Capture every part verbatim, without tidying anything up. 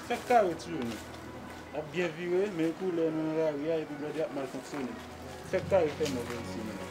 Fèk kare toujou menm. N ap byen vire, men kou lè nou nan lari a epi blòdè ap mal fonksyone. Fèk kare fè mòd isi menm.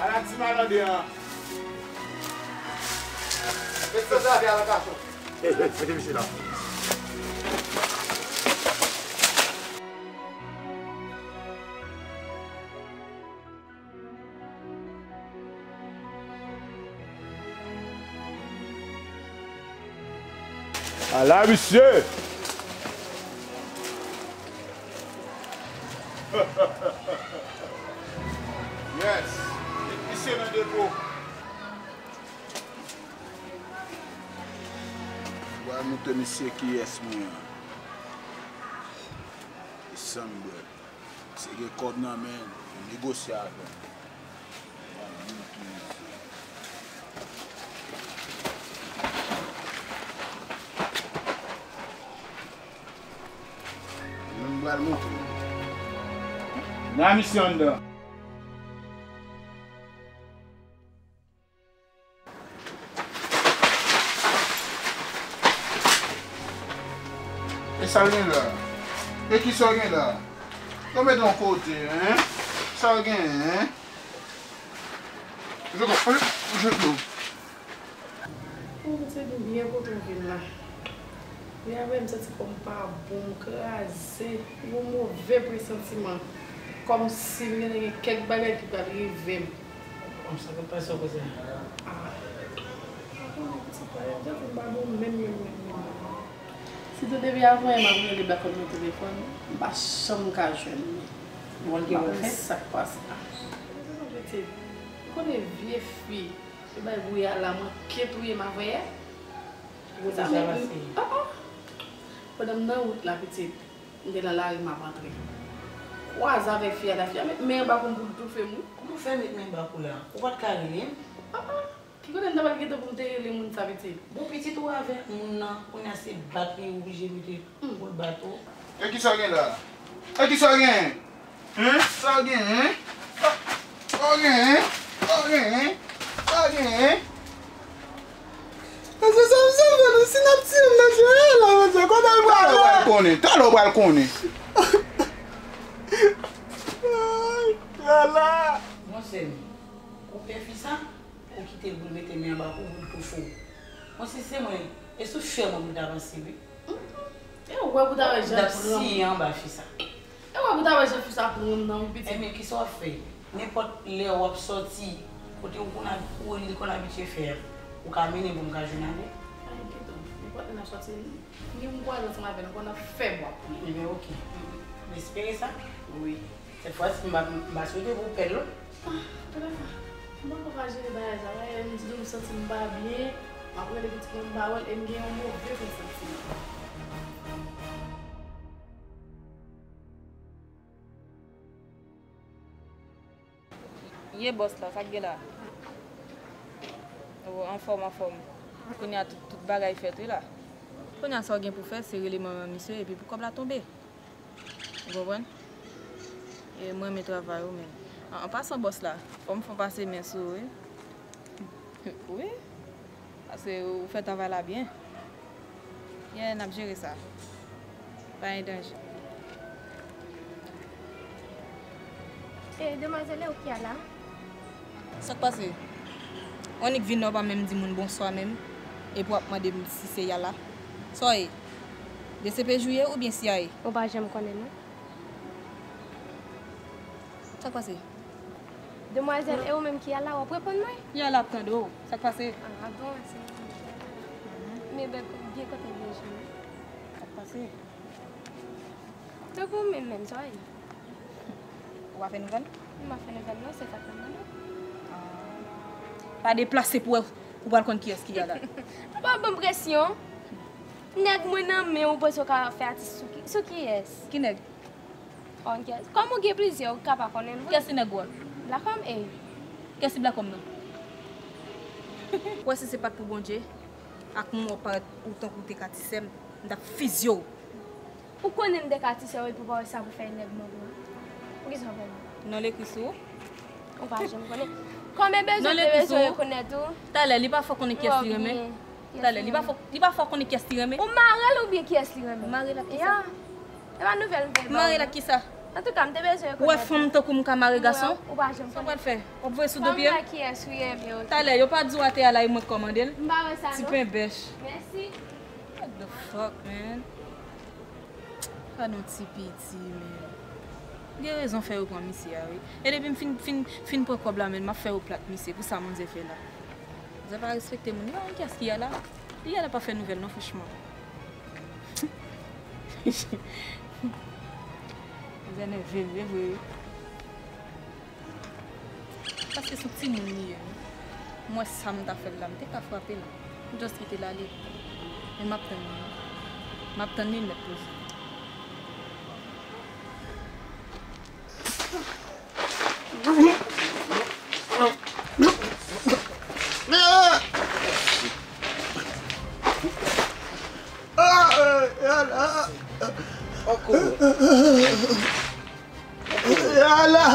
Ala ti malande an. Mete sa avè al nan kachon. Ey, ey, mete misye la. Ala misye! Yes! Met misye nan depo. Mwen pral montre misye kiyès mwen an. E san m bwè. Misye gen kòb nan men l, negosye avè l. Mwen pral montre w. Nan misye anndan. E sa l gen la? E ki sa l gen la? Yo mete yon kote, en? Sa l gen, en? Jete dlo. Ou se byen kote w vin la. Men apre m santi kò m pa bon, m kraze, m gon move presantiman. Kòmsi m gentan gen kèk bagay ki pral rive m. Kòmsi sa k ap pase w koze? Ah. Ou konnen pitit la, m santi m pa bon menm, menm, menm, menm. Sitou depi avan yè m ap rele Black One nan telefòn, m pa janm ka jwenn li. Bon, l gen bon fèt. Sa k pase? Pitit, ou konnen vye fi, li bay bouya la, manke touye m avan yè. Kote sa pase? Ah, ah. Pandan m nan wout la, pitit, m te nan lari, m ap antre. Kwaze avèk fi a, la fi a met men anba kou m pou l toufe m, wi. Kòman w fè met men anba kou la? Ou pa t ka rele m? Ah, ah. Ki kote m ta pral gentan pou m te rele moun sa, pitit? Bon, pitit ou avèk moun nan, kounye a se bat li oblije mete pou l bat ou. E ki sa w gen la? E ki sa w gen? Hein? Sa w gen, hein? Sa w gen, hein? Sa w gen, hein? Sa w gen, hein? Mesye, sa, sa, sa, si n ap tiye m, mesye, eh, la, mesye, kote l pral la? Talè w pral konnen, talè w pral konnen. Ay, Lala. Bon, sè m, ou pè fi sa? Ou kite l pou l mete men anba kou pou l toufe w. Bon, si se mwen, e sou fyè mwen pou l ta panse, wi. E ou wè pou ta wè jan l pran m. L ap siye anba fi sa. E ou wè pou ta wè jan fi sa pran m nan, wi, pitit. Enben, kisa w ap fè? Nenpòt lè w ap sòti, kote ou konn ab-, ou li konn abitye fè a, ou ka mennen m pou m ka jwenn avè l? Ay, gentan, nenpòt lè n ap sòti, ni m kwaze ansanm avè l ankò, n ap fè bwa pou li. Enben, oke. M espere sa. Wi. Sèt fwa si m pa, m pa swete pou w pèd, non. Ah, Jonathan, m poko ka jere bagay sa, wè, m di nou m santi m pa byen, m ap rele pitit mwen m pa wè l, e m gen yon move presantiman. Ye bòs la, sa k gen la? O, anfòm, anfòm. Kounye a tout, tout bagay fèt wi la. Kounye a sa w gen pou fè, se rele manman misye epi pou kòb la tonbe. Ou konprann? E mwen renmen travay ou, men an, an pasan bòs la, fò m fè w pase men sou ou, wi. Wi. Paske ou fè travay la byen. Yeah, n ap jere sa. Pa gen danje. E, demwazèl, e ou ki a la? Sa k pase? Ou annik vin la, ou pa menm di moun bonswa menm, epi w ap mande m si se Yala. Sa w ye? D C P J ou ye oubyen C I A? Ou pa janm konnen non. Sa k pase? Demwazèl, e ou menm ki a la, w ap reponn mwen? Yala ap tande w. Sa k pase? Ah, bon, se. Men bèl, byen kontan byen jwenn. Sa k pase? Tankou ou menm menm, sa w ye? Ou pa fè nouvèl? M pa fè nouvèl non, se sa k nan mwen non. Ah. Pa deplase pou wè, pou pral konn kiyès ki Yala. Ou pa ban m presyon. Nèg mwen nan men w, ou panse w ka fè atis sou ki, sou kiyès? Ki nèg? Kòm ou gen plizyè, ou ka pa konnen l vre. Kiyès ki nèg ou a? Black Homme, ey. Kiyès ki Black Homme nan? Ou wè si se pa t pou Bondye ak mwen w ap parèt ou tankou w te ka ti sè m, m t ap fizye w. Ou konnen m te ka ti sè w epi w pa wè sa pou fè nèg mwen vre. Poukisa w fè m? Non, l ekri sou ou. Ou pa janm konnen. Kòm e bezwen, te bezwen rekonèt ou. Talè, li pa fè w konnen kiyès li renmen. Talè, li pa fè, li pa fè w konnen kiyès li renmen. Ou mare l oubyen kiyès li renmen? Mare l ak kisa? E pa nouvèl m vin ba ou. Mare l ak kisa? Antouka, m te bezwen rekonèt ou. Ou wè fanm tankou m ka mare gason? Ou pa janm konnen. Sa w pral fè? W ap voye sou do pye m? Fanm la kiyès ou renmen, oke. Talè, yo pa di w atè a la, e mwen k kòmande l? M pa wè sa non. Ti pen bèch. Mèsi. What the fuck, man? Gadon ti piti, men. Gen rezon fè yo pran misye a, wi. E depi m fin, fin, fin pran kòb la, men m ap fè yo plat misye pou sa manzè fè la. Manzè pa respekte moun. Yo, kiyès ki a la? Li a la pa fè nouvèl, non, franchman. Manzè nève m, vre, vre, wi. Paske se yon timoun li ye. M wè sa m ta fè l la, m te ka frape l. M just kite l ale. Men m ap tann li. M ap tann li nèt poze. Ala!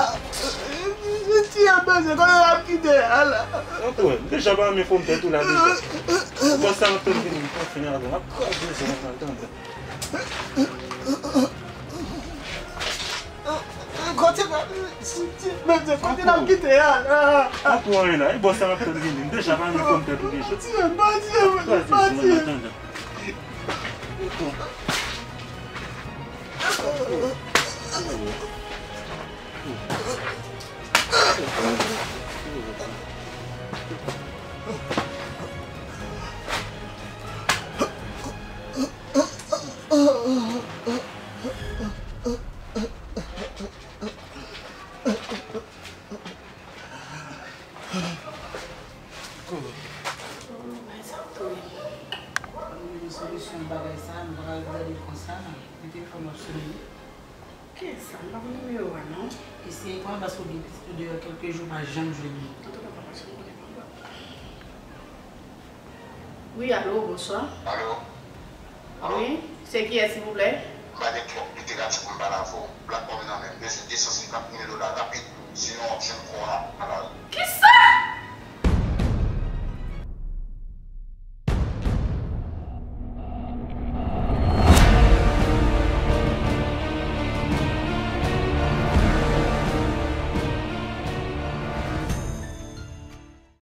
Tiye bezwen, kote l ap kite ala? Antwè, m deja pa renmen fòm tèt ou la deja. Bòs sa m ap tann vini, m pa fini avè w. M ap kraze zòn nan tande. Kote l ap, tiye bezwen, kote l ap kite ala? Antwè, anyen la, e bòs sa m ap tann vini, m deja pa renmen fòm tèt ou deja. Tiye, pa tiye, pa tiye. Yon solisyon bagay sa, nou pa ka ret gade l konsa. Mete fò m ap sone. Kiyès sa? M pa konn nimewo a non. Eseye pran l paske w gen pitit ou deyò kèlke jou, ou pa janm jwenn li. Antouka papa, se yon bagay pa papa. Wi, alo, bonswa. Alo? Wi, se kiyès, silvouplè? M pa gen twòp literati pou m pale avè w. Plak pa m nan men m. M bezwen de san senkant mil dola rapid, sinon w ap jwenn kò a nan lari.